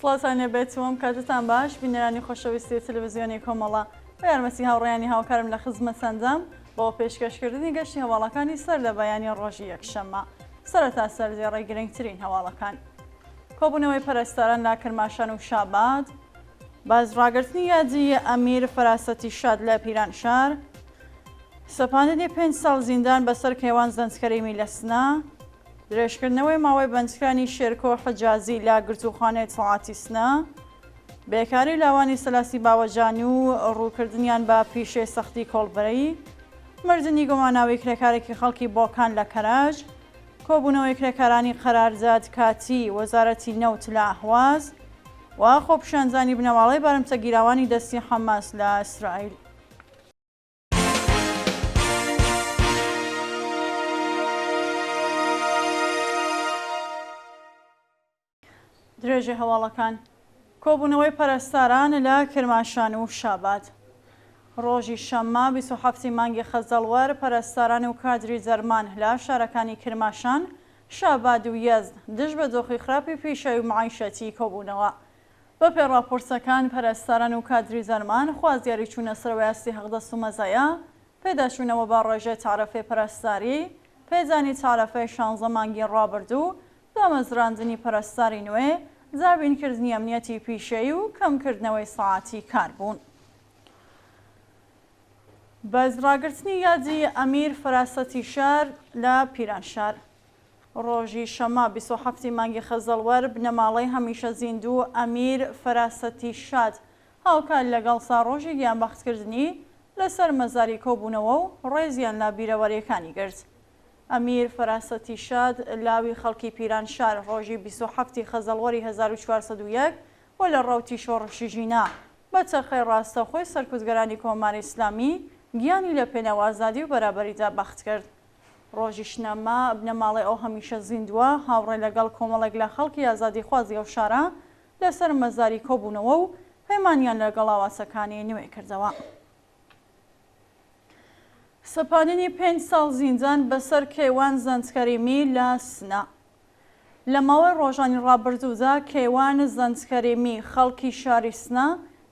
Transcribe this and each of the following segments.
سڵاوتان لێبێت و ئەم کاتەتان باش بینەرانی خۆشەویستی تەلەڤزیۆنی کۆمەڵە بە یارمەتی هاوڕێیانی هاوکارم لە خزمەتاندام بۆ پێشکەشکردنی گەشتی هەواڵەکانی سەر لە بەیانی ڕۆژی یەکشەممە سەرەتا سەرزێڕی گرنگترین هەواڵەکان کۆبوونەوەی پەرستاران لە کرماشان و شاباد باز ڕاگرتنی یادی ئەمیر فەراسەتی شاد لە پیرانشار سەپاندنی پێنج ساڵ زیندان بەسەر کەیوان زەنجکەریمی لە سنە درێژکردنەوەی ماوەی بەندکرانی شێرکۆ حەجازی لە گرتووخانەی ئیتڵاعاتی سنە، بێکاری لاوانی سەلاسی باوەجانی و ڕووکردنیان بە پیشەی سەختی کۆڵبەری، مردنی گوماناوی کرێکارێکی خەڵکی بۆکان لە کەرەج، کۆبوونەوەی کرێکارانی قەرارداد کاتیی وەزارەتی نەوت لە ئەهواز و خۆپیشاندانی بنەماڵەی بارمتەگیراوانی دەستی حەماس لە ئیسرائیل. درێژەی هەواڵەکان کۆبوونەوەی پەرستاران لە کرماشان و شاباد ڕۆژی شەممە 27 مانگی خەزەڵوەر پەرستاران و کادری دەرمان لە شارەکانی کرماشان، شاباد و یەزد دژ بە دۆخی خراپی پیشەی و مەعیشەتی کۆبوونەوە. بەپێی ڕاپۆرتەکان، پەرستاران و کادری دەرمان خوازیاری چوونە سەرەوەی ئاستی حەقدەست و مەزایا، پێداچوونەوە بە ڕێژەی تەعرەفەی پەرستاری، پێدانی تەعرەفەی شانزە مانگی ڕابردوو، دامەزراندنی پەرستاری نوێ، دابینکردنی ئەمنیەتی پیشەیی و کەمکردنەوەی سەعاتی کار بوون. بەرز ڕاگرتنی یادی ئەمیر فەراسەتی شار لە پیرانشار. ڕۆژی شەممە 27 ی مانگی خەزەڵوەر بنەماڵەی هەمیشە زیندوو ئەمیر فەراسەتی شاد هاوکات لەگەڵ ساڕۆژی گیانبەختکردنی لەسەر مەزاری کۆبوونەوە و ڕێزیان لە بیرەوەرییەکانی گرت. ئەمیر فەراسەتی شاد لاوی خەڵکی پیرانشار ڕۆژی 27 ی خەزەڵوەری 1401 و لە ڕەوتی شۆڕشی ژینا بە چەرخەی ڕاستەوخۆی سەرکوتگەرانی کۆماری ئیسلامی گیانی لە پێناو ئازادی و بەرابەریدا بەخت کرد. ڕۆژی شنەمە، بنەماڵەی ئەو هەمیشە زیندووە، هاوڕێ لەگەڵ کۆمەڵێک لە خەڵکی ئازادیخوازی ئەو شارە لەسەر مەزاری کۆبوونەوە و پەیمانیان لەگەڵ ئاواتەکانی نوێ کردەوە. سەپاندنی پێنج ساڵ زیندان بەسەر کەیوان زەندکەریمی لە سنە. لە ماوەی ڕۆژانی ڕابردوودا کەیوان زەندکەریمی خەڵکی شاری سنە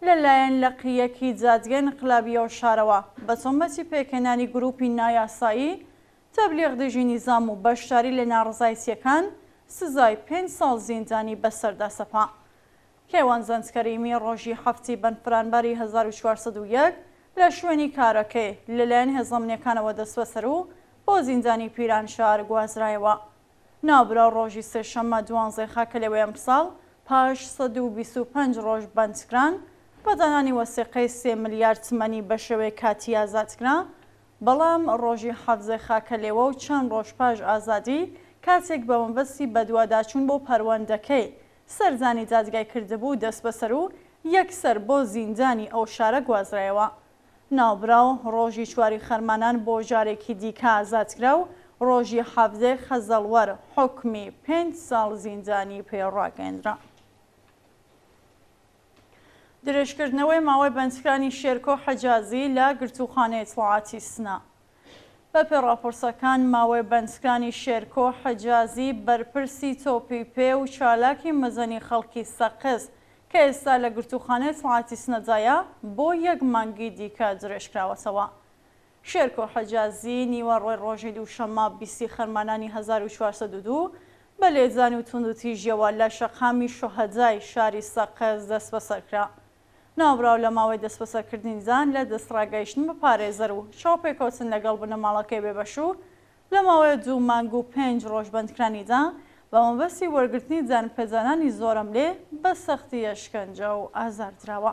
لە لایەن لقی یەکی دادگای ئینقلابی ئەو شارەوە بە تۆمەتی پێکهێنانی گرووپی نایاسایی تەبلیغ دژی نیزام و بەشداری لە ناڕەزایەتییەکان سزای پێنج ساڵ زیندانی بەسەردا سەپا. کەیوان زەندکەریمی ڕۆژی حەفتی بەنفرانباری 1401 لە شوێنی کارەکەی لەلایەن هێزە ئەمنییەکانەوە دەستبەسەر و بۆ زیندانی پیرانشار گوازرایەوە. ناوبراو ڕۆژی سێشەممە دوانزەی خاکەلێوەی ئەمساڵ پاش 125 ڕۆژ بەندکران بە دانانی وەسیقەی سێ ملیار تمەنی بە شێوەی کاتی ئازادکرا، بەڵام ڕۆژی حەڤدەی خاکەلێوە و چەند ڕۆژ پاش ئازادی کاتێک بە مەبەستی بەدواداچوون بۆ پەروەندەکەی سەردانی دادگای کردبوو دەستبەسەر و یەکسەر بۆ زیندانی ئەو شارە گوازرایەوە. ناوبراو ڕۆژی چواری خەرمانان بۆ جارێکی دیکە ئازادکرا و ڕۆژی حەڤدەی خەزەڵوەر حوکمی پێنج ساڵ زیندانی پێ ڕاگەیەندرا. درێژکردنەوەی ماوەی بەندکرانی شێرکۆ حەجازی لە گرتووخانەی ئیتڵاعاتی سنە. بەپێی ڕاپۆرتەکان ماوەی بەندکرانی شێرکۆ حەجازی بەرپرسی تۆپی پێ و چالاکی مەدەنی خەڵکی سەقز کە ئێستا لە گرتووخانەی ئیتڵاعاتی سنەدایە بۆ یەک مانگی دیکە درێژکراوەتەوە. شێرکۆ حەجازی نیوەڕۆی ڕۆژی دووشەممە 20 ی خەرمانانی 1402 بە لێدان و توندوتیژیەوە لە شەقامی شوهەدای شاری سەقز دەستبەسەرکرا. ناوبراو لە ماوەی دەستبەسەرکردنیدا لە دەستڕاگەیشتن بە پارێزەر و چاوپێکەوتن لەگەڵ بنەماڵەکەی بێبەش و لە ماوەی دوو مانگ و پێنج ڕۆژ بەندکرانیدا بە مەبەستی وەرگرتنی دانپێدانانی زۆرەملێ بە سەختی ئەشکەنجە و ئازار دراوە.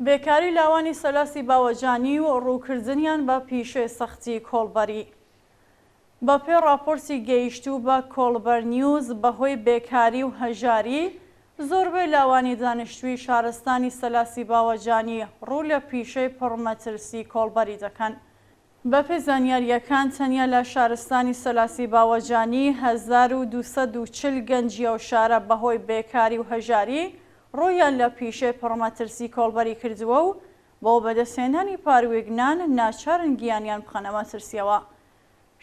بێکاری لاوانی سەلاسی باوەجانی و ڕووکردنیان بە پیشەی سەختی کۆڵبەری. بەپێی ڕاپۆرتی گەیشتوو بە کۆڵبەرنیوز، بەهۆی بێکاری و هەژاری، زۆربەی لاوانی دانیشتووی شارستانی سەلاسی باوەجانی ڕوو لە پیشەی پڕمەترسی کۆڵبەری دەکەن. بەپێی زانیارییەکان، تەنیا لە شارستانی سەلاسی باوەجانی، 1240 گەنجی ئەو شارە بەهۆی بێکاری و هەژاری ڕوویان لە پیشەی پڕمەترسی کۆڵبەری کردووە و بۆ بەدەستهێنانی پارووێک نان ناچارن گیانیان بخەنە مەترسییەوە.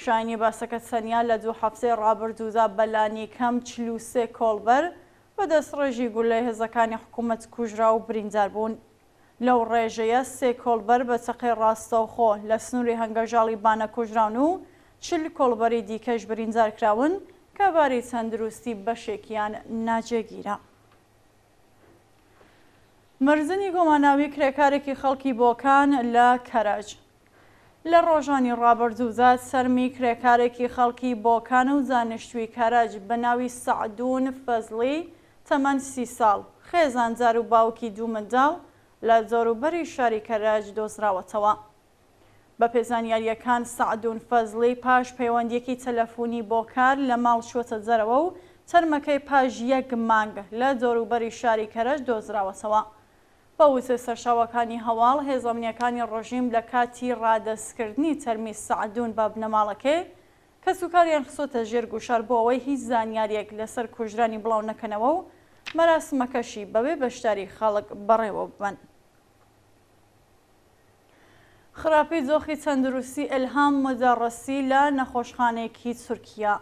شایانی باسە کە تەنیا لە دوو هەفتەی ڕابردوودا بە لانیکەم 43 کۆڵبەر بە دەستڕێژی گوللەی هێزەکانی حکوومەت کوژراو و بریندار بوون. لەو ڕێژەیە سێ کۆڵبەر بە چەقەی ڕاستەوخۆ لە سنووری هەنگەژاڵی بانە کوژراون و 40 کۆڵبەری دیکەش بریندار کراون کە باری تەندروستی بەشێکیان ناجێگیرە. مردنی گوماناوی کرێکارێکی خەڵکی بۆکان لە کەرەج. لە ڕۆژانی ڕابردوودا تەرمی کرێکارێکی خەڵکی بۆکان و دانیشتووی کەرەج بە ناوی سەعدوون فەزڵی تەمەن 30 ساڵ، خێزاندار و باوکی دوو منداڵ لە دەوروبەری شاری کەرەج دۆزراوەتەوە. بەپێ زانیارییەکان سەعدوون فەزڵی پاش پەیوەندییەکی تەلەفونی بۆ کار لە ماڵ چووەتە دەرەوە و تەرمەکەی پاش یەک مانگ لە دەوروبەری شاری کەرەج دۆزراوەتەوە. بە وتەی سەرچاوەکانی هەواڵ، هێزە ئەمنییەکانی ڕژیم لە کاتی ڕادەستکردنی تەرمی سەعدوون بە بنەماڵەکەی، کەسوکاریان خستۆتە ژێر گوشار بۆ ئەوەی هیچ زانیارییەک لەسەر کوژرانی بڵاو نەکەنەوە و مەراسمەکەشی بەبێ بەشداری خەڵک بەڕێوە ببەن. خراپی دۆخی تەندروستی ئیلهام مودەڕسی لە نەخۆشخانەیەکی تورکیا.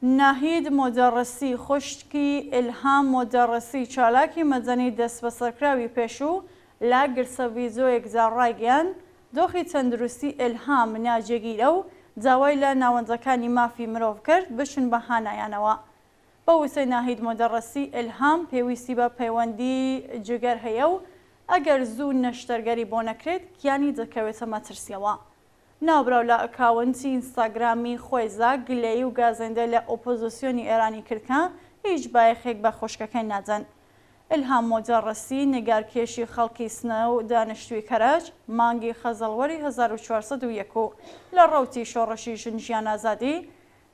ناهید مودەڕسی خوشکی ئیلهام مودەڕسی چالاکی مەدەنی دەستبەسەرکراوی پێشوو لە گرتە ڤیدیۆیەکدا ڕایگەیاند دۆخی تەندروستی ئیلهام ناجێگیرە و داوای لە ناوەندەکانی مافی مرۆڤ کرد بچن بە هانایانەوە. بە وتەی ناهید مودەڕسی ئیلهام پێویستی بە پەیوەندی جگەر هەیە و ئەگەر زوو نەشتەرگەری بۆ نەکرێت گیانی دەکەوێتە مەترسیەوە. ناوبراو لە ئەکاونتی ئینستاگرامی خۆیدا گلەیی و گازەندەی لە ئۆپۆزسیۆنی ئێرانی کرد کە هیچ بایەخێک بە خوشکەکەی نادەن. ئیلهام مۆدەڕسی، نیگارکێشی خەڵکی سنە و دانیشتووی کەرەج، مانگی خەزەڵوەری 1401 و لە ڕەوتی شۆڕشی ژن ژیان ئازادی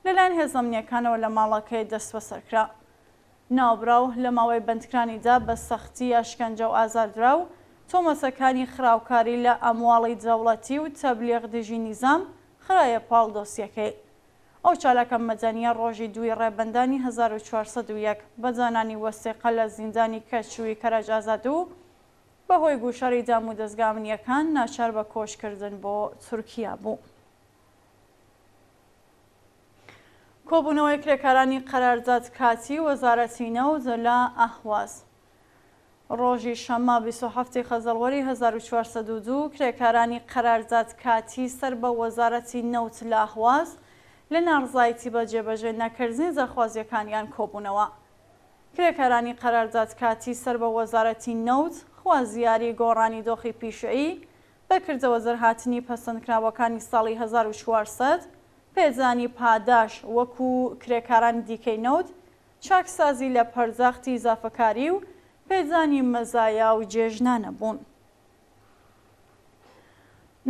لەلایەن هێزە ئەمنییەکانەوە لە ماڵەکەی دەستبەسەر کرا. ناوبراو لە ماوەی بەندکرانیدا بە سەختی ئەشکەنجە و ئازار درا و تۆمەتەکانی خراوکاری لە ئەمواڵی دەوڵەتی و تەبلیغ دژی نیزام خرایە پاڵ دۆسیەکەی. ئەو چالاکە مەدەنییە ڕۆژی دووی ڕێبەندانی 1401 بە دانانی وەسیقە لە زیندانی کەچووی کەرەج ئازاد و بە هۆی گوشاری دامودەزگا ئەمنییەکان ناچار بە کۆچکردن بۆ تورکیا بوو. کۆبوونەوەی کرێکارانی قەرارداد کاتی وەزارەتی نەوت لە ئەهواز. ڕۆژی شەممە 27 ی خەزەڵوەری 1402 کرێکارانی قەرارداد کاتی سەر بە وەزارەتی نەوت لە ئەهواز لە ناڕزایەتی بە جێبەجێ نەکردنی داخوازییەکانیان کۆبوونەوە. کرێکارانی قەرارداد کاتی سەر بە وەزارەتی نەوت خوازیاری گۆڕانی دۆخی پیشەیی بە کردەوە دەرهاتنی پەسەندکراوەکانی ساڵی 1400، پێدانی پاداش وەکو کرێکارانی دیکەی نەوت، چاکسازی لە پەرداختی ئیزافەکاری و پێدانی مەزایا و جێژنانە بوون.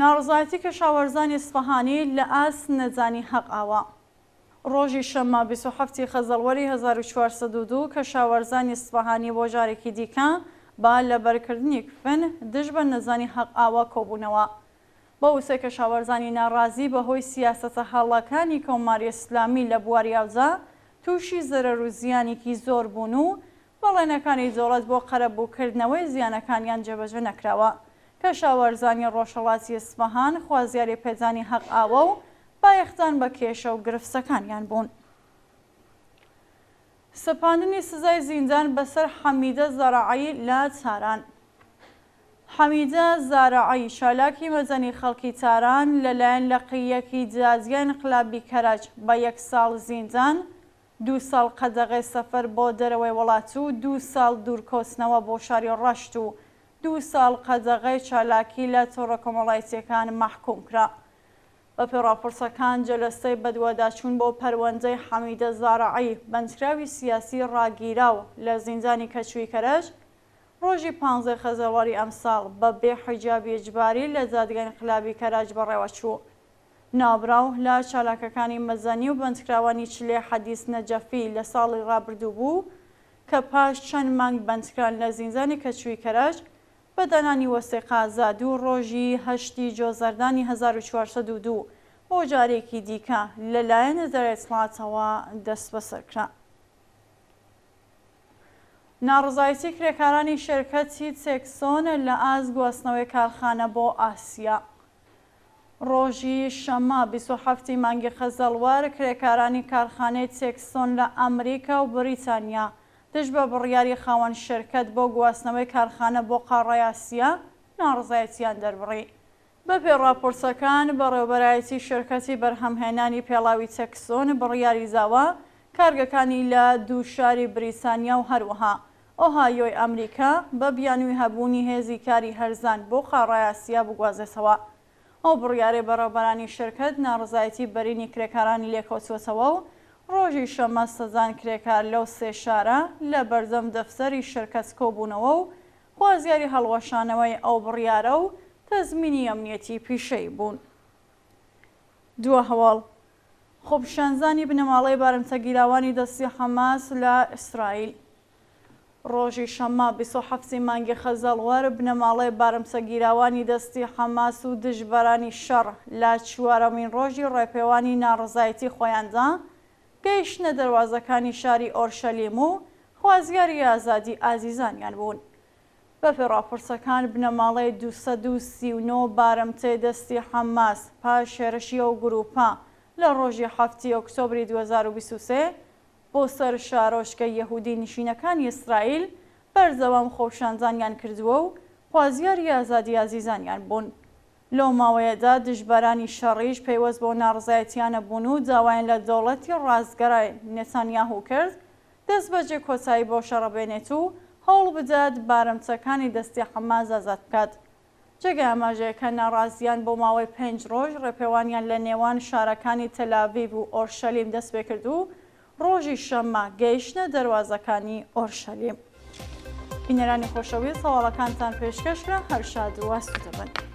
ناڕەزایەتی کەشاوەرزانی ئیسفەهانی لە ئاست نەدانی هەق ئاوە. ڕۆژی شەممە 27 ی خەزەڵوەری 1402 کەشاوەرزانی ئیسفەهانی بۆ جارێکی دیکە بە لەبەرکردنی کفن دژ بە نەزانی هەق ئاوە کۆبوونەوە. بە وتەی کەشاوەرزانی ناڕازی بە هۆی سیاسەتە هەڵەکانی کۆماری ئیسلامی لە بواری ئاودا تووشی زەرەر و زیانێکی زۆر بوون و بەڵێنەکانی دەوڵەت بۆ قەرەبووکردنەوەی زیانەکانیان جێبەجێ نەکراوە. کەشاوەرزانی ڕۆژهەڵاتی ئیسفەهان خوازیاری پێدانی هەق ئاوە و بایەخدان بە کێشە و گرفتەکانیان بوون. سەپاندنی سزای زیندان بەسەر حەمیدە زەڕعی لە تاران. حەمیدە زارعی، چالاکی مەدەنی خەڵکی تاران، لەلایەن لقی یەکی دادگای ئینقلابی کەرەج بە یەک ساڵ زیندان، دوو ساڵ قەدەغەی سەفەر بۆ دەرەوەی وڵات و دوو ساڵ دوورکەوتنەوە بۆ شاری ڕەشت و دوو ساڵ قەدەغەی چالاکی لە تۆڕە کۆمەڵایەتییەکان مەحکووم کرا. بەپێی ڕاپۆرتەکان، جەلەسەی بەدواداچوون بۆ پەروەندەی حەمیدە زارعی، بەندکراوی سیاسی ڕاگیراو لە زیندانی کەچووی کەرەج، ڕۆژی پانزەی خەزەڵوەری ئەمساڵ بە بێ حیجابی ئیجباری لە دادگای ئینقلابی کەرەج بەڕێوەچوو. ناوبراو لە چالاکەکانی مەدەنی و بەندکراوانی چلەی حەدیس نەجەفی لە ساڵی ڕابردوو بوو کە پاش چەند مانگ بەندکران لە زیندانی کەچووی کەرەج بە دانانی وەسیقە ئازاد و ڕۆژی هەشتی جۆزەردانی 1402 بۆ جارێکی دیکە لە لایەن ئیدارەی ئیتڵاعاتەوە دەستبەسەر کرا. ناڕەزایەتی کرێکارانی شێرکەتی تێکسۆن لە ئاست گواستنەوەی کارخانە بۆ ئاسیا. ڕۆژی شەممە 27 ی مانگی خەزەڵوەر کرێکارانی کارخانەی تێکسۆن لە ئەمریکا و بریتانیا دژ بە بڕیاری خاوەن شرکەت بۆ گواستنەوەی کارخانە بۆ قاڕەی ئاسیا ناڕەزایەتییان دەربڕی. بەپێی ڕاپۆرتەکان، بەڕێوەبەرایەتی شرکەتی بەرهەمهێنانی پێڵاوی تەکسۆن بڕیاری داوە کارگەکانی لە دوو شاری بریتانیا و هەروەها ئۆهایۆی ئەمریکا بە بیانووی هەبوونی هێزی کاری هەرزان بۆ قاڕای ئاسیا بگوازێتەوە. ئەو بڕیارەی بەڕێوەبەرانی شرکەت ناڕەزایەتی بەرینی کرێکارانی لێکەوتووەتەوە و ڕۆژی شەممە سەدان کرێکار لەو سێ شارە لە بەردەم دەفتەری شرکەت کۆبوونەوە و خوازیاری هەڵوەشانەوەی ئەو بڕیارە و تەزمینی ئەمنیەتی پیشەیی بوون. دوا هەواڵ، خۆپیشاندانی بنەماڵەی بارمتەگیراوانی دەستی حەماس لە ئیسرائیل. ڕۆژی شەممە 27 ی مانگی خەزەڵوەر بنەماڵەی بارمتەگیراوانی دەستی حەماس و دژبەرانی شەڕ لە چوارەمین ڕۆژی ڕێپێوانی ناڕەزایەتی خۆیاندا گەیشتنە دەروازەکانی شاری ئۆرشەلیم و خوازیاری ئازادی ئازیزانیان بوون. بەپێی ڕاپۆرتەکان بنەماڵەی 239 بارمتەی دەستی حەماس پاش هێرشی ئەو گرووپە لە ڕۆژی حەفتی ئۆکتۆبری 2023 بۆ سەر شارۆچکە یەهودی نشینەکانی ئیسرائیل بەردەوام خۆپیشاندانیان کردووە و خوازیاری ئازادی ئازیزانیان بوون. لەو ماوەیەدا دژبەرانی شەڕیش پەیوەست بەو ناڕەزایەتییانە بوون و داوایان لە دەوڵەتی ڕاستگەرای نێتانیاهو کرد دەستبەجێ کۆتایی بەو شەڕە بێنێت و هەوڵبدات بارمتەکانی دەستی حەماس ئازاد بکات. جێگای ئاماژەیە کە ناڕازییان بۆ ماوەی پێنج ڕۆژ ڕێپێوانیان لە نێوان شارەکانی تەلاڤیڤ و ئۆرشەلیم دەستپێکرد و ڕۆژی شەممە گەیشتنە دەروازەکانی ئۆرشەلیم. بینەرانی خۆشەویست هەواڵەکانتان پێشکەش کرا هەر شاد و ئاسوودە بن.